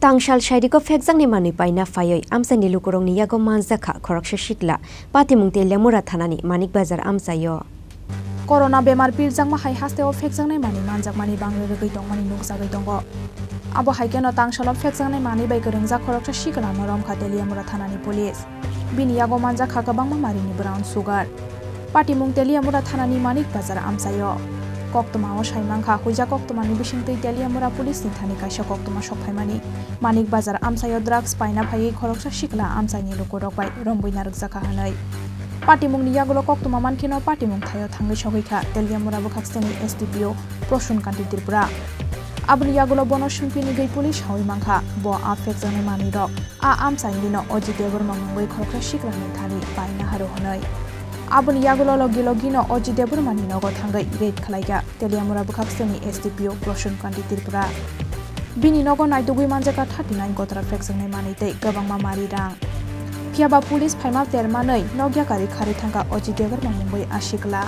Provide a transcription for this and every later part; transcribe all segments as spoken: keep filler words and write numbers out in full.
Tangsal sairiko phekjaknai manwi paina phaiwi amchaini lukurokni yago manjakha khoroksa sikla, patimung Teliamura thanani Manik Bazar amchaio. Corona bemar pirjakma hai hasteo phekjaknai manwi manjakmani bangwi rwgwi tongmani nukjagwi tongo. Abo hai kheno tangsalo phekjaknai manwi bai kwrwngjak khoroksa sikla no romkha Teliamura thanani police. Bini yago manjakha kwbangma marini brown sugar. Patimung Teliamura thanani Manik Bazar amchaio. Koktwmao saimankha, huijak koktwmani bisingtwi Teliamura police ni thani kaisa koktwma sokphaimani. Manik Bazar amchaio drugs paina phaiwi khoroksa sikla amchaini lukurok bai romwi narwkjakha hwnwi. Patimungni yagulo koktwma mankheno patimung thaio thangwi sogwikha Teliamura bwkhakseni S D P O Prosun Kanti Tripura. Aboni yagulo bono swngpini gwi police sawi mankha, bo a phekjaknai manwirok. A amchaini dino Ojit Debbarma mungwi khoroksa siklani thani paina haro hwnwi. Aboni yagulo logi logino Ojit Debbarmani nogo thangwi raid khlaikha Teliamura bwkhakseni S D P O Prosun Kanti Tripura. Bini nogo naitugwi manjakha thirty nine kotra phekjaknai manwi tei kwbangma mari rang. Phiyaba police phaima ter manwi nokya kari kharwi thangkha Ojit Debbarma mungwi a sikla.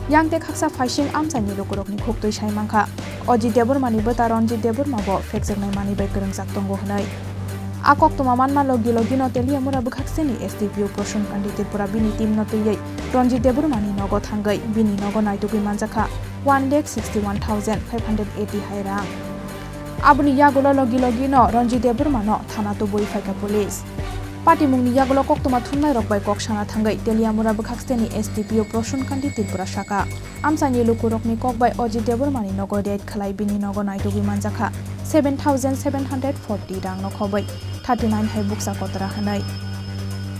Yang tei khaksa phaising amchaini lukurokni khuktwi sai mankha, Ojit Debbarmani bwta Ranjit Debbarma bo phekjaknai manwi bai kwrwngjak tongo hwnwi. A koktwma manma logi logino Teliamura bwkhakseni S D P O Prosun Kanti Tripura bini team no twiwi Ranjit Debbarmani nogo thangwi bini nogo naitugwi manjakha one lakh sixty one thousand five hundred eighty hai rang. Aboni yagulo logi logino Ranjit Debbarmano thana tubui phaikha police. Patimungni yagulo koktwma thumnairok bai kok sana thangwi Teliamura bwkhakseni S D P O Prosun Kanti Tripura saka, amchaini lukurokni kok bai Ojit Debbarmani nogo raid khlai bini nogo naitugwi manjakha seven thousand seven hundred forty rangno khobwi thirty nine hai bukcha kotra hwnwi.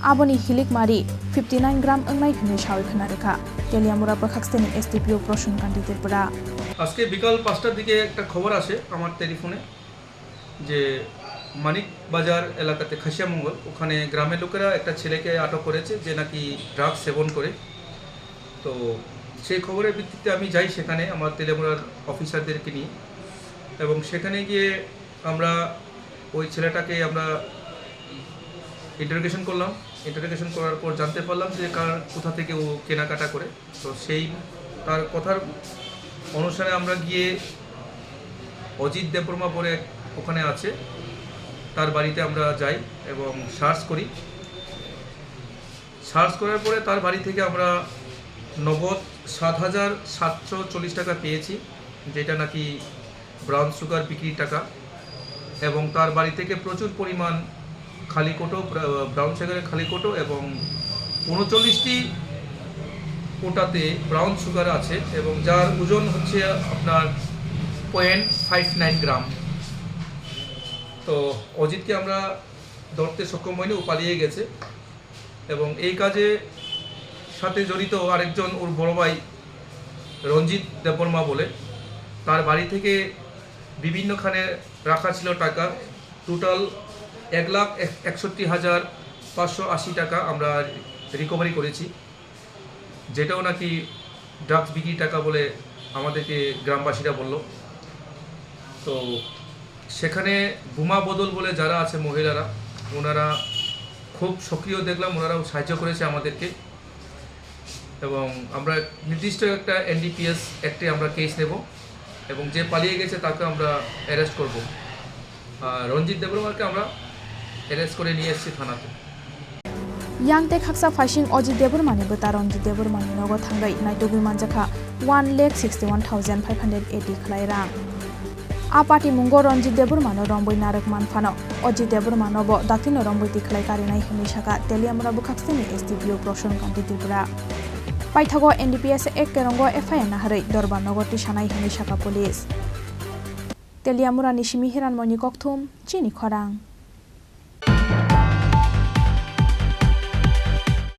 Aboni hilik mari fifty nine gram wngnai hwnwi sawi khna rwkha Teliamura bwkhakseni S D P O Prosun Kanti Tripura. আজকে বিকাল পাঁচটার দিকে একটা খবর আসে আমার টেলিফোনে যে মানিক বাজার এলাকাতে খাসিয়া মঙ্গল, ওখানে গ্রামের লোকেরা একটা ছেলেকে আটক করেছে যে নাকি ড্রাগ সেবন করে। তো সেই খবরের ভিত্তিতে আমি যাই সেখানে আমার তেলিয়ামুড়ার অফিসারদেরকে নিয়ে, এবং সেখানে গিয়ে আমরা ওই ছেলেটাকে আমরা ইন্টারোগেশন করলাম। ইন্টারোগেশন করার পর জানতে পারলাম যে কার, কোথা থেকে ও কেনাকাটা করে। তো সেই তার কথার অনুসারে আমরা গিয়ে অজিত দেববর্মা বলে এক ওখানে আছে, তার বাড়িতে আমরা যাই এবং সার্চ করি। সার্চ করার পরে তার বাড়ি থেকে আমরা নগদ সাত হাজার সাতশো চল্লিশ টাকা পেয়েছি, যেটা নাকি ব্রাউন সুগার বিক্রির টাকা, এবং তার বাড়ি থেকে প্রচুর পরিমাণ খালি কৌটো, ব্রা-, ব্রাউন সুগারের খালি কৌটো এবং ঊনচল্লিশটি কৌটাতে ব্রাউন সুগার আছে এবং যার ওজন হচ্ছে আপনার পয়েন্ট ফাইভ নাইন গ্রাম। তো অজিতকে আমরা ধরতে সক্ষম হইনি, ও পালিয়ে গেছে। এবং এই কাজে সাথে জড়িত আরেকজন ওর বড় ভাই রঞ্জিত দেববর্মা বলে, তার বাড়ি থেকে বিভিন্নখানে রাখা ছিল টাকা, টোটাল এক লাখ একষট্টি হাজার পাঁচশো আশি টাকা আমরা রিকভারি করেছি, যেটাও নাকি ড্রাগস বিক্রির টাকা বলে আমাদেরকে গ্রামবাসীরা বলল। তো সেখানে বোমা বদল বলে যারা আছে মহিলারা, ওনারা খুব সক্রিয় দেখলাম, ওনারাও সাহায্য করেছে আমাদেরকে। এবং আমরা নির্দিষ্ট একটা এনডিপিএস অ্যাক্টে আমরা কেস নেব এবং যে পালিয়ে গেছে তাকে আমরা অ্যারেস্ট করব। আর রঞ্জিত দেববর্মাকে আমরা অ্যারেস্ট করে নিয়ে এসেছি থানাতে। Yang tei khaksa phaising Ojit Debbarmani bwta Ranjit Debbarmani nogo thangwi naitugwi manjakha one lakh sixty one thousand five hundred eighty khlai rang. A patimungo Ranjit Debbarmano romwi narwk man phano, Ojit Debbarmano bo daktino romwi tikhlai karinai hwnwi sakha Teliamura bwkhaksini S D P O Proson Kanti Tripura. Paithago N D P S Act kerongo F I R naharwi Dorbar nogo tisanai hwnwi sakha police. Teliamurani simi Hiranmoyni kokthum, chini khorang.